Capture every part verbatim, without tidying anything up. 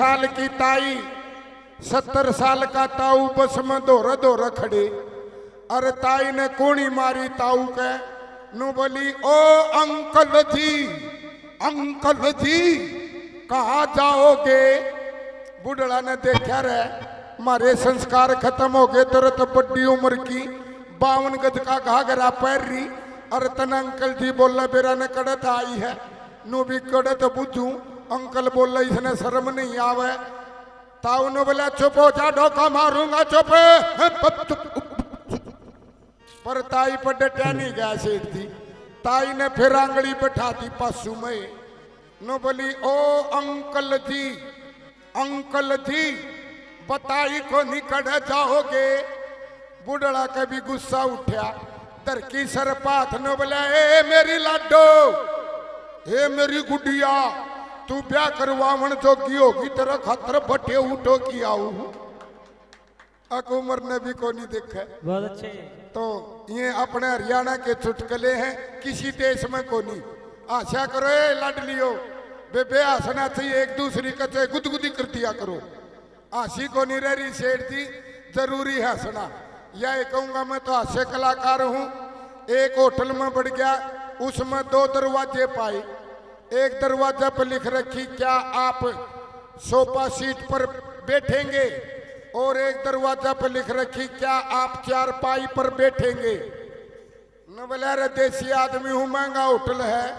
साल की ताई, सत्तर साल का ताऊ बस में धोरे धोरे खड़े। अरे ताई ने कोणी मारी ताऊ के, नु बोली, "ओ अंकल जी, अंकल जी, कहाँ जाओगे?" बुढ़ड़ा ने देखा रे, मारे संस्कार खत्म हो गए, तेरे तो बड़ी उम्र की, बावन गज का घाघरा पहन रही, अरे तने अंकल जी बोले, बेरा ने कड़े तो आई है, नु भी कड़े तो बुझू, अंकल बोले, इसने शर्म नहीं आवे। ताऊ ने बोला, "चुप हो जा, डोका मारूंगा, चुप।" पर ताई पर डटया नहीं गया सेठ जी। ताई ने फिर आंगली बैठा दी पासू में। नो बोली, "ओ अंकल जी, अंकल जी, बताई कोनी कड़े जाओगे?" बुढ़ड़ा के भी गुस्सा उठया। धरकी सर पाथ नो बोला, "ए मेरी लाडो, ए मेरी गुडिया, तू ब्याह करवावण जोगी होगी, तेरे खातर बटे उठो की आऊ।" अक उम्र ने भी कोनी देखे। बहुत अच्छे। तो ये अपने हरियाणा के चुटकले हैं, किसी देश में कोनी। हास्या करो ए लाडलियो, बेबे हंसना चाहिए, एक दूसरी कचे गुदगुदी कर दिया करो। हंसी कोनी रह रही सेठ जी, जरूरी हंसना। यह कहूंगा, मैं तो हास्य कलाकार हूँ। एक होटल में बढ़ गया, उसमें दो दरवाजे पाए। एक दरवाजा पर लिख रखी, "क्या आप सोफा सीट पर बैठेंगे?" और एक दरवाजा पर लिख रखी, "क्या आप चारपाई पर बैठेंगे?" न बोला, "अरे देसी आदमी हूँ, महंगा होटल है,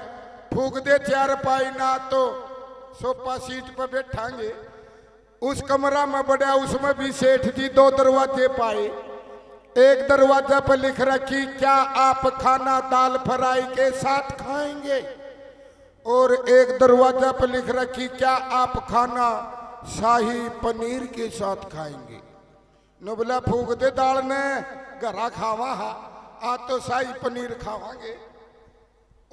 फूक दे चारपाई, ना तो सोफा सीट पर बैठांगे।" उस कमरा में बढ़या, उसमें भी सेठ जी दो दरवाजे पाए। एक दरवाजा पर लिख रखी, "क्या आप खाना दाल फ्राई के साथ खाएंगे?" और एक दरवाजा पर लिख रखी, "क्या आप खाना शाही पनीर के साथ खाएंगे?" नुबला फूक दे दाल ने, घरा खावा हा, आज तो शाही पनीर खावांगे।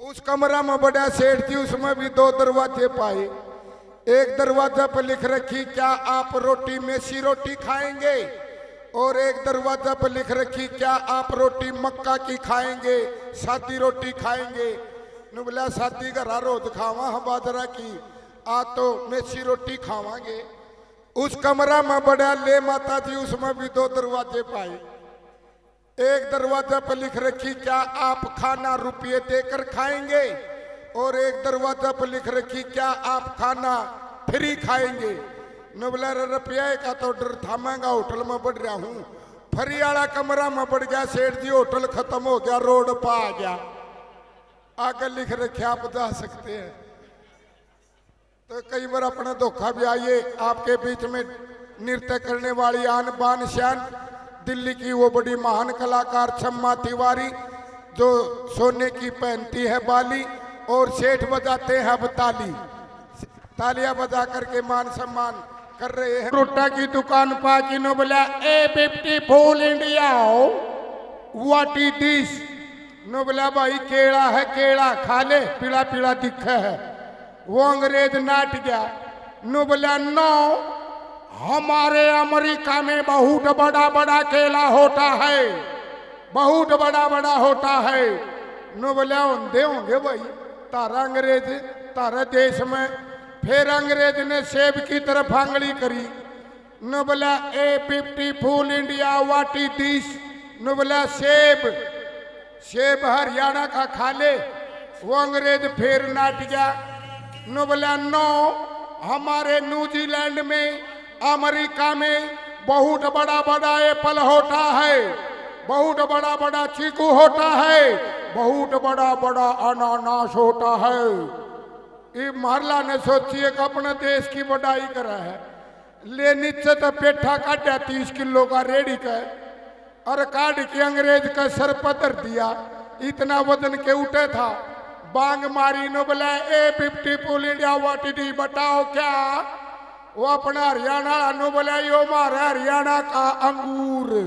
उस कमरा में बढ़या सेठ जी, उसमें भी दो दरवाजे पाए। एक दरवाजा पर लिख रखी, "क्या आप रोटी मेसी रोटी खाएंगे?" और एक दरवाजा पर लिख रखी, "क्या आप रोटी मक्का की खाएंगे, सादी रोटी खाएंगे?" नुबला सादी घरा रोज खावा हम बाजरा की, आज तो मेसी रोटी खावांगे। उस कमरा में बढ़या ले माता जी, उसमें भी दो दरवाजे पाए। एक दरवाजा पर लिख रखी, "क्या आप खाना रुपये देकर खाएंगे?" और एक दरवाजा पर लिख रखी, "क्या आप खाना फ्री खाएंगे?" नुबला, "रुपये का तो डर था, महंगा होटल में बढ़ रहा हूँ।" फ्री वाला कमरा में बढ़ गया सेठ जी, होटल खत्म हो गया, रोड पर आ गया। आगे लिख रखे, आप जा सकते हैं। तो कई बार अपना धोखा भी आइए। आपके बीच में नृत्य करने वाली आन बान शान, दिल्ली की वो बड़ी महान कलाकार छम्मा तिवारी, जो सोने की पहनती है बाली और सेठ बजाते हैं अब ताली। तालियां बजा करके मान सम्मान कर रहे हैं। फ्रूटा की दुकान पा की नो बोला, "a beautiful India, what is this?" नो बोला, "भाई केला है, केला खा ले, पीला पीला दिखे है।" वो अंग्रेज नाट गया। नो बोला, "No, हमारे अमेरिका में बहुत बड़ा बड़ा केला होता है, बहुत बड़ा बड़ा होता है।" नो बोला, "होंदे होंगे भाई, तारा अंग्रेज, तारा देश में।" फिर अंग्रेज ने सेब की तरफ आंगली करी। नो बोला, "a beautiful India, what is this?" नो बोला, "सेब, सेब हरियाणा का खा ले।" वो अंग्रेज फिर नाट गया। नो बोला, "No, हमारे न्यूजीलैंड में, अमेरिका में बहुत बड़ा बड़ा एप्पल होता है, बहुत बड़ा बड़ा चीकू होता है, बहुत बड़ा बड़ा अनानास होता है।" ये मारला ने सोचिए कि अपने देश की बड़ाई करा है। ले नीचे तो पेठा काढ़ा तीस किलो का रेड़ी के, और काढ़ के अंग्रेज के सर पर धर दिया। इतना वजन के उठे था। बांग मारी नो बोला, "a beautiful India, what is this?" बताओ क्या? वो अपना हरियाणा वाला नो बोला, "यो मारा हरियाणा का अंगूर,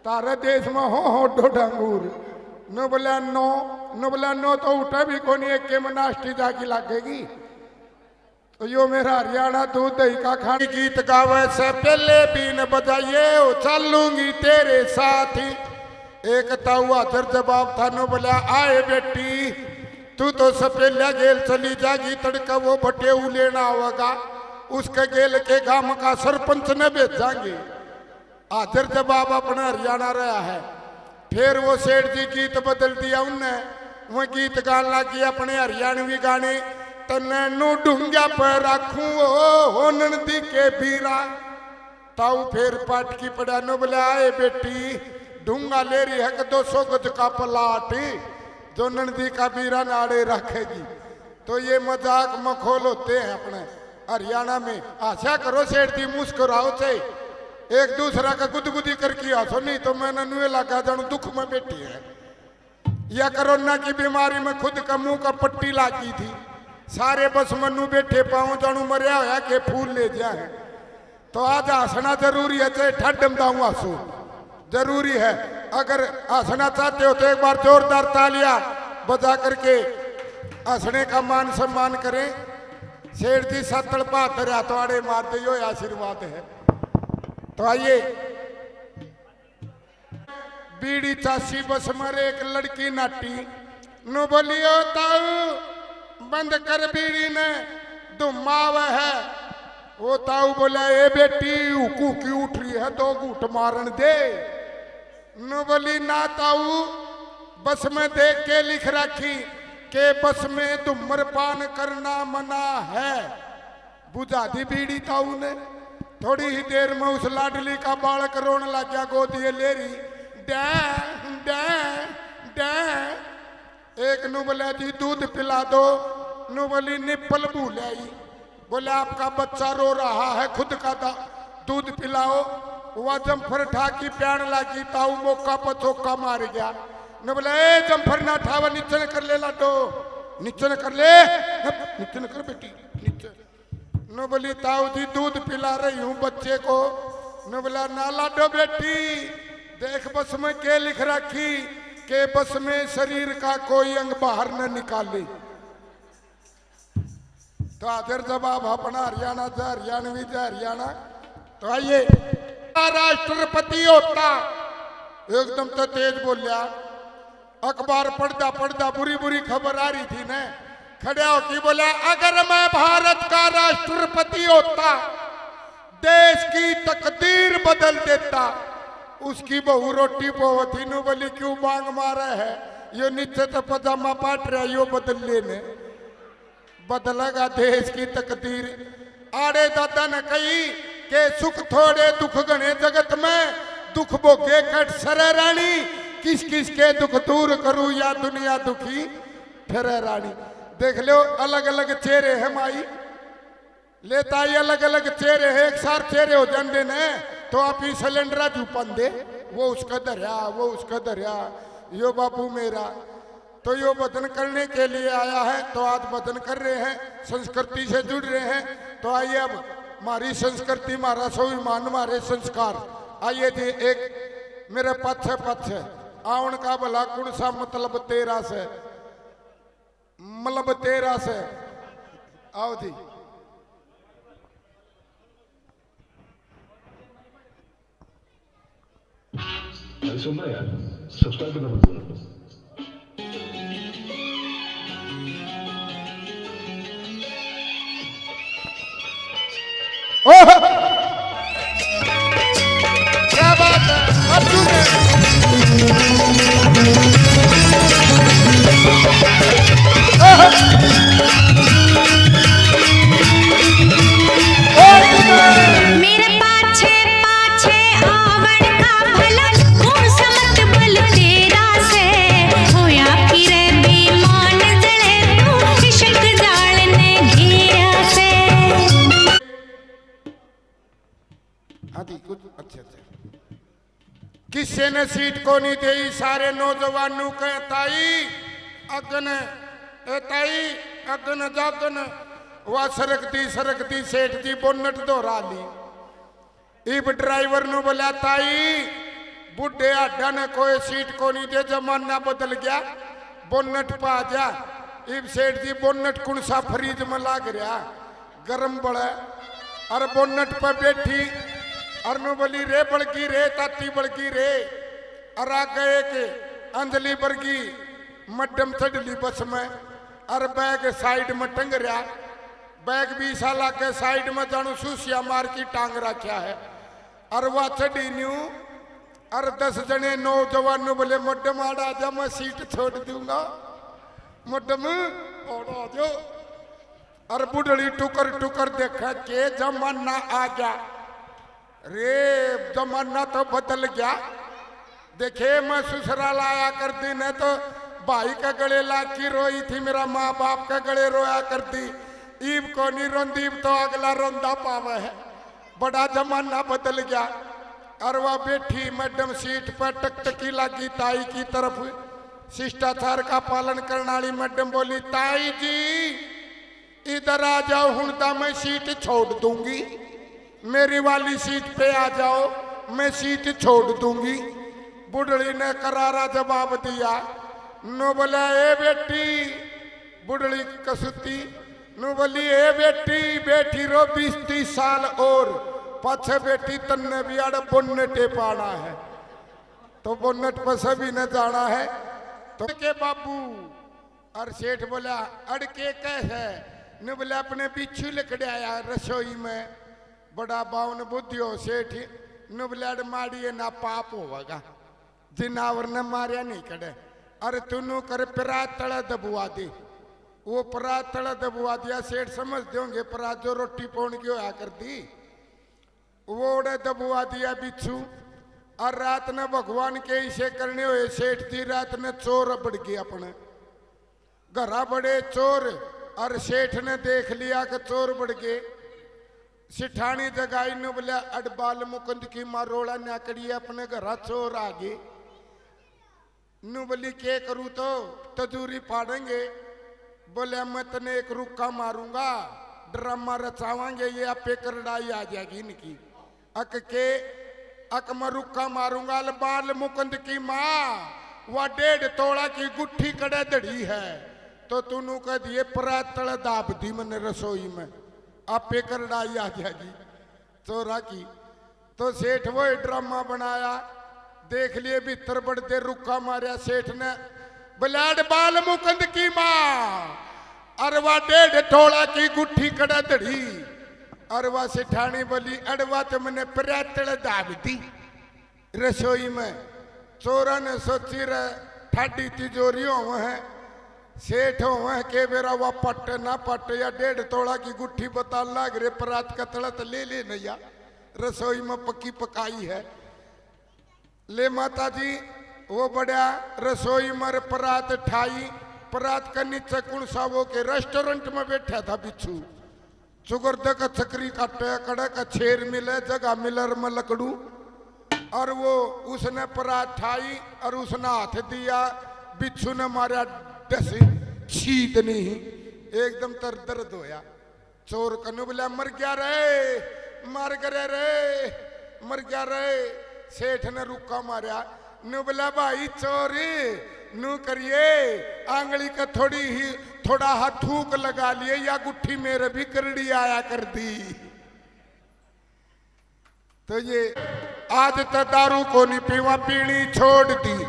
तारे देश में हो हो डोड अंगूर।" नो बोला, "No, नो बोला, no तो उठे भी कोनी, एक के में नाश्ती जाके लागेगी।" तो यो मेरा हरियाणा दूध दही का खाना। गीत गावे से पहले बीन बजाइए, ओ चालूंगी तेरे साथ ही। एक ताऊ हाजर जवाब था, नो बोला, "आए बेटी, तू तो सपेलिया गेल चली जागी, तड़के वो बटेऊ लेना होगा।" उसके गेल के गांव का सरपंच ने भेजांगे। हाजिर जवाब अपना हरियाणा रहा है। फिर वो सेठ जी गीत बदल दिया उनने, वो गीत गान लागी अपने हरियाणवी गाने। तन्ने नू ढूंगा पे राखूं ओ, हो ननदी के बीरा। ताऊ फिर पाटकी पड़ा, नु बोला, ए बेटी, ढूंगा ले रही है कि दो सौ गज का प्लाट, जो ननदी का बीरा नाड़े रखेगी। तो ये मजाक मखौल होते हैं अपने हरियाणा में। हंसा करो सेठ जी, मुस्कुराओ से, एक दूसरा का गुदगुदी करके हंसो, नहीं तो मैंने नुए लगा जानू दुख में बैठी है। या कोरोना की बीमारी में खुद का मुंह का पट्टी लागी थी, सारे बस मन्नू बैठे पाऊं जानू मरया होया के फूल ले जा है। तो आज हंसना जरूरी है, चाहे ठंड में दाऊं हंसू, जरूरी है। अगर हंसना चाहते हो तो एक बार जोरदार तालियां बजा करके हंसने का मान सम्मान करें। सेठ जी सातल बहादुर आ तो आड़े मार दे, यो आशीर्वाद है। तो आइए, बीड़ी चासी बस मारे एक लड़की नाटी, नु बोलियो, ताऊ बंद कर बीड़ी ने, धुम्मा आवे है। वो ताऊ बोला, ए बेटी, हुकू की उठ रही है, दो घूट मारन दे। नु बोली, ना ताऊ, बस में देख के लिख रखी के बस में धूम्रपान करना मना है। बुझा दी बीड़ी ताऊ ने। थोड़ी ही देर में उस लाडली का बालक रोन लग गया, गोदिए ले रही, डै, डै, डै। एक नु बोला, जी दूध पिला दो, नु बोली, निप्पल भूल आई। बोले, आपका बच्चा रो रहा है, खुद का दा-, दूध पिलाओ। वह जम्फर ठा की प्यान लागी, ताऊ मौका पर चौका मार गया। नु बोला, ए जम्फर ना ठावा, नीचे न कर ले लाडो, नीचे न कर ले, नीचे न कर बेटी, नीचे। नु बोली, ताऊ जी दूध पिला रही हूँ बच्चे को। नु बोला, ना लाडो बेटी, देख बस में के लिख रखी के बस में शरीर का कोई अंग बाहर न निकाले। तो हाजिर जवाब अपना हरियाणा जा, हरियाणवी जा, हरियाणा। तो आइए, राष्ट्रपति होता, एकदम तो तेज बोलिया, अखबार पढ़दा पढ़दा बुरी बुरी खबर आ रही थी ने, खड़ा होके बोला, अगर मैं भारत का राष्ट्रपति होता, देश की तकदीर बदल देता। उसकी बहू रोटी पोवत ही नु बोली, क्यों बांग मारे है, यो नीचे तो पजामा पाट रहा, यो बदल लेने। बदलेगा देश की तकदीर। आड़े दादा ने कही के सुख थोड़े दुख घणे जगत में, दुख भोगे कट सरे रानी, किस किस के दुख दूर करूं या दुनिया दुखी ठहरे रानी। देख लो, अलग अलग चेहरे हैं माई। ले ताई, अलग अलग चेहरे हैं, एक सार चेहरे हो जाते ने तो आप ही सिलेंडरा जू पांदे, वो उसका धरया, वो उसका धरया, यो बाबू मेरा। तो यो भजन करने के लिए आया है, तो आज भजन कर रहे हैं, संस्कृति से जुड़ रहे हैं। तो आइए, अब हमारी संस्कृति, हमारा स्वाभिमान, हमारे संस्कार। आइए जी, एक मेरे पाछे पाछे आवन का भला कौन सा मतलब तेरा से, मतलब तेरा से। आओ जी। अरे सुन रहे यार, सब्सक्राइब करना मत भूलना। ओह! क्या बात है? अर्जुन है। ओह! अर्जुन है। मेरे पाछे पाछे आवण का भला, कौन सा मतबल तेरा से? होया फिरे बेईमान जड़े तू, इश्क जाल ने घेरा से। हाँ जी, कुछ अच्छा, अच्छा। किसे ने सीट को नहीं देई, सारे नौजवानों के ताई अगन, ए ताई अगन जागन, वा सरकती सरकती सेठ जी बोनट दोहरा ली। इब ड्राइवर नु बोला, ताई, बूढ़े हाडा ने कोई सीट को नहीं दे, जमाना बदल गया, बोनट पा जा। इब सेठ जी बोनट कौन सा फ्रिज में लाग रहा, गरम बड़े, अर बोनट पे बैठी, अर नु बोली, रे बड़की रे, ताती बड़की रे। अर आगे एक अंजलि बरगी मैडम चढ़ली बस में, अर बैग साइड में टंग रहा। पैक भी इसा लागे साइड में जानू सूसिया मार की टांग रखा है। और वह चढ़ी न्यू, और दस जने नौजवान न्यू बोले, "मैडम आड़ आ जा, मैं सीट छोड़ दूंगा, मैडम आड़ आ जाओ।" और बुढ़ड़ी टुकर टुकर देखे, के जमाना आ गया रे, जमाना तो बदल गया। देखे, मैं ससुराल आया करती न तो भाई के गले लाग की रोई थी, मेरा माँ बाप के गले रोया करती। ईब को नहीं रोंदी, ईब तो अगला रोंदा पावे है। बड़ा जमाना बदल गया। और वह बैठी मैडम सीट पर, टकटकी लागी ताई की तरफ, शिष्टाचार का पालन करने वाली मैडम बोली, "ताई जी, इधर आ जाओ, हुण ता मैं सीट छोड़ दूंगी, मेरी वाली सीट पे आ जाओ, मैं सीट छोड़ दूंगी।" बुढ़ड़ी ने करारा जवाब दिया, न्यू बोला, "ए बेटी," बुढ़ड़ी कसूती, न्यू बोली, "ए बेटी, बैठी रो बीस तीस साल और, पाछे बेटी तन्ने भी आड़े बोनटे पाना है।" तो बोनट पर सभी ने जाना है। तो के बाबू, और सेठ बोला, "अड़के कह है?" न्यू बोला, "अपने बिच्छू लिकड़े आया रसोई में, बड़ा बावन बुद्धि हो सेठ।" न्यू बोला, "अड़ माड़िए ना पाप होगा, जिनावर ने मारया नहीं कड़े। अरे तू न्यू कर, परात तले दबवा दे।" वो परात तले दबवा दिया। सेठ समझते होंगे, परात जो रोटी पौन की होया करती, वो ओड़े दबवा दिया बिच्छू। और रात ने भगवान के इसे करने हुए सेठ जी, रात ने चोर बड़ गए अपने घरा, बड़े चोर। और सेठ ने देख लिया कि चोर बड़ गए। सिठानी जगाई, न्यू बोला, "अड़ बाल मुकुंद की माँ, रोला न्याकड़ी, अपने घरा चोर आ गए।" न्यू बोली, "के करूँ तो तजूरी पाड़ेंगे।" बोले, "मैं तने एक रुक्का मारूंगा, ड्रामा रचावांगे, ये आपे करड़ाई आ जाएगी इनकी।" अक के, अक मैं रुक्का मारूंगा, ल बाल मुकुंद की माँ, वह डेढ़ तोला की गुट्ठी कड़े धड़ी है, तो तू न्यू कह दिए, परात तले दाब दी मैंने रसोई में, आपे करड़ाई आ जाएगी। चोरा की। तो सेठ वो ड्रामा बनाया, देख लिए भीतर बड़दे रुक्का मारया सेठ ने, बोला, "अड़ बाल मुकुंद की माँ, अर वा डेढ़ तोला की गुट्ठी कड़े धड़ी।" अर वा सेठानी बोली, "अड़ वा तो मैंने परात तले दाब दी रसोई में।" चोरा ने सोची रे, ठाडी तिजोरी होवे है, सेठ होवे है, के बेरा वा पट ना पट, या डेढ़ तोला की गुट्ठी बता लाग रे, परात का तले तो ले ले नैया, रसोई में पक्की पकाई है। ले माता जी, वो बड़ा रसोई में परात ठाई, परात के नीचे कुण सा वो के रेस्टोरेंट में बैठा था बिच्छू। चुगरदे का चक्री काटे, कड़े का छेर मिले, जगह मिले और मैं लकड़ू। और वो उसने परात ठाई और उसने हाथ दिया, बिच्छू ने मारा डस, छीत नहीं, एकदम तर दर्द होया। चोर कनु बोला, "मर गया रे, मर गया रे, मर गया रे।" सेठ ने रुक्का मारा, नु बोला, "भाई चोर, नु करिए, आंगली का थोड़ी ही, थोड़ा हा थूक लगा लिए, या गुट्ठी मेरे भी करड़ी आया कर दी।" तो ये आज तो दारू को नहीं पीवा, पीनी छोड़ दी।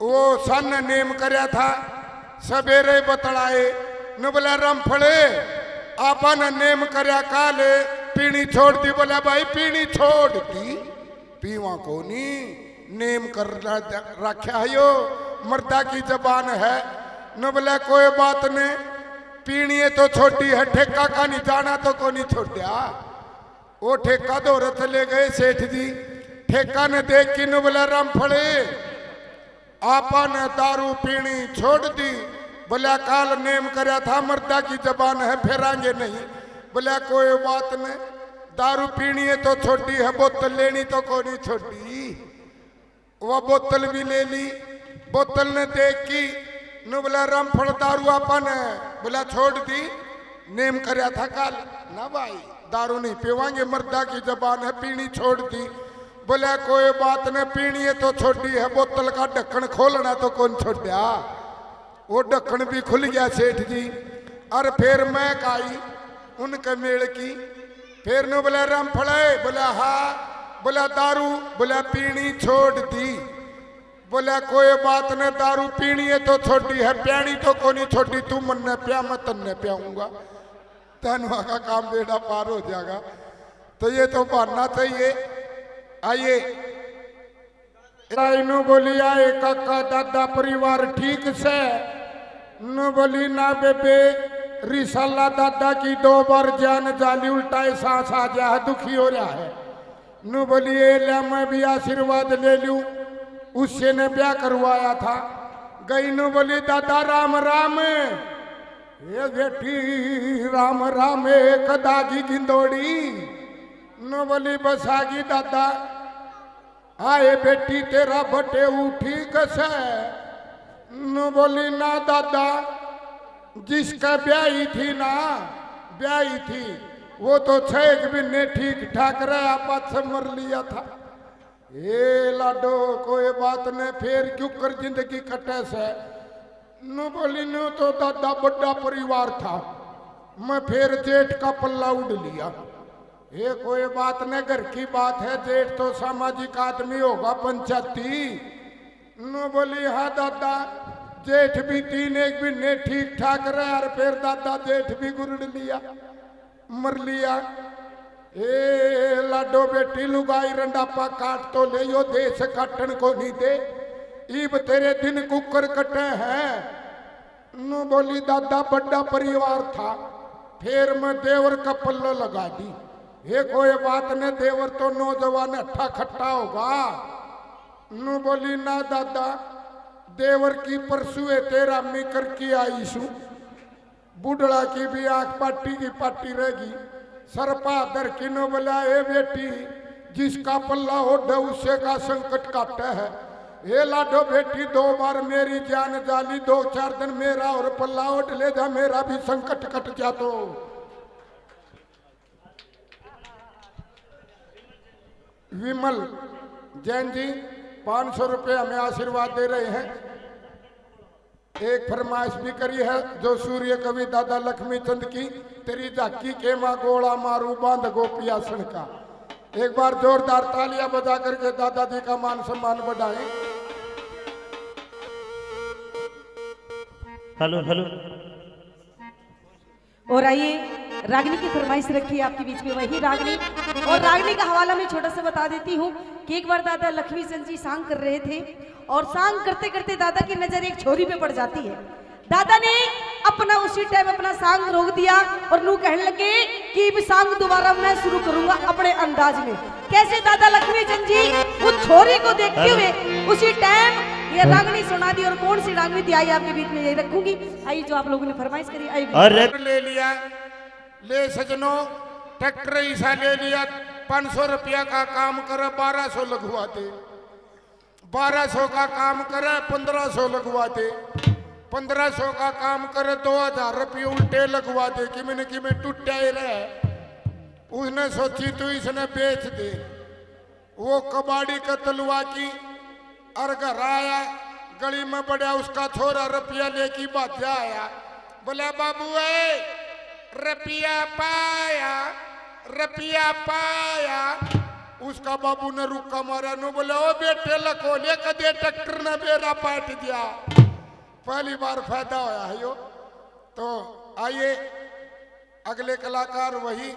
वो सन नेम करया था, सवेरे बतलाए, नु बोला, "रामफल, आपा ने नेम करया काल, पीनी छोड़ दी।" बोला, "भाई, पीनी छोड़ दी, पीवा कोनी, नेम कर रा-, रखा है यो, मर्दा की जबान है।" नु बोला, "कोई बात नहीं, पीनी है तो छोड़ी है, ठेका का नहीं जाना तो कोनी छोड़ा।" वो ठेका धोरे चले गए सेठ जी। ठेका ने देख के नु बोला, "रामफल, आपा ने दारू पीनी छोड़ दी।" बोला, "काल नेम करया था, मर्दा की जबान है, फेरांगे नहीं।" बोला, "कोई बात नहीं, दारू पीनी है तो छोड़ी है, बोतल लेनी तो कोनी छोड़ी।" वो बोतल भी ले ली। बोतल ने देख की नु बोला, "रामफल, दारू आपा ने," बोला, "छोड़ दी, नेम करया था काल।" "ना भाई, दारू नहीं पीवांगे, मर्दा की जबान है, पीनी छोड़ दी।" बोला, "कोई बात नहीं, पीनी है तो छोड़ी है, बोतल का ढक्कन खोलना तो कौन छोड़ा।" वो ढक्कन भी खुल गया सेठ जी। और फिर महक आई उनके मेल की। फिर नु बोला, "रामफल, बोला, हाँ।" बोला, "दारू," बोला, "पीनी छोड़ दी।" बोला, "कोई बात न, दारू पीनी है तो छोड़ी है, प्यानी तो कोनी छोड़ी, तू मन्ने प्या, मैं तन्ने प्याऊंगा।" धनवा का काम बेड़ा पार हो जाएगा। तो ये तो मानना चाहिए। आइए। ताई नू बोली, आए काका दादा, परिवार ठीक से? नू बोली, ना बेबे, रिसाला दादा की दो बार जान जाली, उल्टा ही सांस आ गया है, दुखी हो रहा है। नू बोली, ए ल्या, मैं भी आशीर्वाद ले लूं, उससे ने ब्याह करवाया था। गई नू बोली, दादा राम राम। ए बेटी राम राम, ए कदागी गिंदोड़ी। नू बोली, बस आ गई दादा। आए बेटी, तेरा बटेऊ ठीक से? नू बोली, ना दादा, जिसका ब्याही थी ना, ब्याही थी, वो तो छह एक महीने ठीक ठाक रहा, पाछे मर लिया था। ए लाडो, कोई बात नहीं, फिर क्यों कर जिंदगी कटे से? नू बोली, नू तो दादा बड़ा परिवार था, मैं फिर जेठ का पल्ला उड़ लिया। ये कोई बात नहीं, घर की बात है, जेठ तो सामाजिक आदमी होगा, पंचायती। नू बोली, हाँ दादा, जेठ भी तीन एक महीने ठीक ठाक रहा, और फिर दादा जेठ भी गुरड़ लिया, मर लिया। ए लाडो बेटी, लुगाई रंडापा काट तो ले, यो देश काटन को नहीं दे। इब तेरे दिन कुकर कटे हैं। नू बोली, दादा बड़ा परिवार था, फिर मैं देवर का पल्ला लगा दी। हे कोई बात ने, देवर तो नौजवान हट्टा खट्टा होगा। नू बोली, ना दादा, देवर की परसुए तेरा मी करके आई सू। बुढ़ड़ा की भी आंख पाटी की पाटी रहेगी। सरपा धर की नू बोला, ए बेटी, जिसका पल्ला ओढ़े उसे का संकट काटे है। ए लाडो बेटी, दो बार मेरी जान जाली, दो चार दिन मेरा और पल्ला ओढ़ ले जा, मेरा भी संकट कट जा। तो विमल जैन जी पाँच सौ रुपये हमें आशीर्वाद दे रहे हैं। एक फरमाइश भी करी है, जो सूर्य कवि दादा लक्ष्मी चंद की, तेरी झाकी के माँ गोला मारू बांध गोपी आसन का। एक बार जोरदार तालियां बजा करके दादाजी का मान सम्मान बढ़ाएं। Hello, hello. और आइए, रागनी की फरमाइश रखी है आपके बीच में, वही रागनी। और रागनी का हवाला मैं छोटा सा बता देती हूँ कि एक बार दादा लक्ष्मी चंद जी सांग कर रहे थे और सांग करते करते दादा की नजर एक छोरी पे पड़ जाती है। दादा ने अपना उसी टाइम अपना सांग रोक दिया और नू कहने लगे कि इब सांग दोबारा मैं शुरू करूंगा अपने अंदाज में। कैसे दादा लक्ष्मी चंद जी उस छोरी को देखते हुए उसी टाइम ये रागनी सुना दी। और कौन सी रागनी थी, आई आपके बीच में यही रखूंगी। आई जो आप लोगों ने फरमाइश करी, आई। अरे ले लिया, ले सजनो, ट्रैक्टर ऐसा ले लिया, पाँच सौ रुपया का काम करे, बारह सौ लगवा दे। बारह सौ का काम करे, पन्द्रह सौ लगवा दे। पन्द्रह सौ का काम करे, दो हजार रुपये उल्टे लगवा दे। किमे न किमे टूटा ही रहे। उसने सोची, तू इसने बेच दे। वो कबाड़ी का तलवा की, और घर आया, गली में बढ़या, उसका छोरा रुपया लेके भाजा आया। बोला, बाबू ए, रुपया पाया, रुपया पाया। उसका बाबू ने रुक्का मारा, नू बोला, ओ बेटे, लको ले, कदे ट्रैक्टर ने बेरा पाट दिया। पहली बार फायदा होया है यो। तो आइए, अगले कलाकार वही